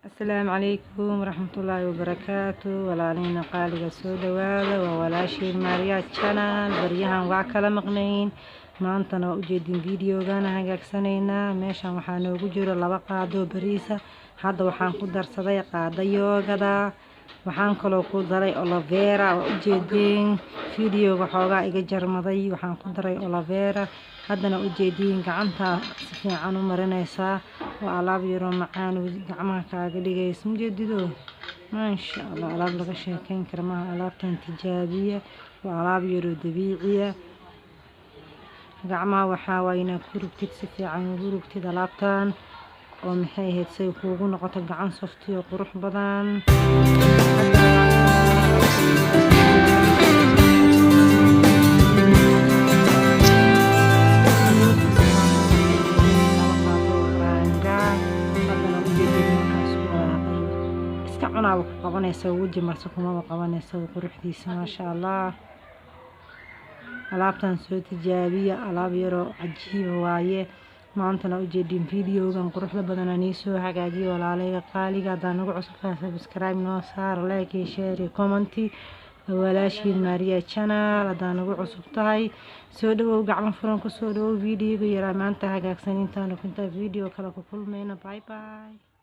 Asalaamu calaykum waraxmatullaahi wabarakaatu. Walaalihina qaaliga, soo dhawaada. Waa walaashiin Maariya Channel. Baryahan waa kala maqnayn, maantana waa ujeedin videogana hagaagsanaynaa. Meeshan waxaa noogu jiro 2 qaado bariisa. Hadda waxaan ku darsaday qaado yoghurtada, waxaan kaloo ku daray aloe vera. Waa ujeedin videoga, xoogaa iga jarmaday. Waxaan ku daray aloe vera. Haddana ujeediin, gacanta si fiican u marinaysaa. Waa alaab yaroo macaan gacmaha kaaga dhigaysa. Ujeedido, maasha Allah, alaab laga sheekeyn kara maaha. Alaabtan tijaabiya, waa alaab yaroo dabiiciya. Gacmaha waxaa waaye inaad ku rugtid, si fiican ugu rugtid alaabtan oo maxay ahayd, say kuugu noqoto gacan soft iyo qurux badan. Haddana ujeedin, markaa isku walaaqay, iska cunaaba ku qabanaysa, weji marse kumaba qabanaysa quruxdiisa. Maasha Allah, alaabtan soo tijaabiya, alaab yaroo cajiiba waaye. Maantana ujeedin videogan quruxda badan nii soo hagaajiya. Walaalayga qaaliga, haddaa nagu cusubtahay, subscribe noo saar, like iyo share iyo comment. Walaashiin Maariya Channel, haddaa nagu cusub tahay, soo dhawow, gacmo furan kusoo dhawow. Videoga yaraa maanta hagaagsan intaanu intaa video kale ku kulmayna. Bye bye.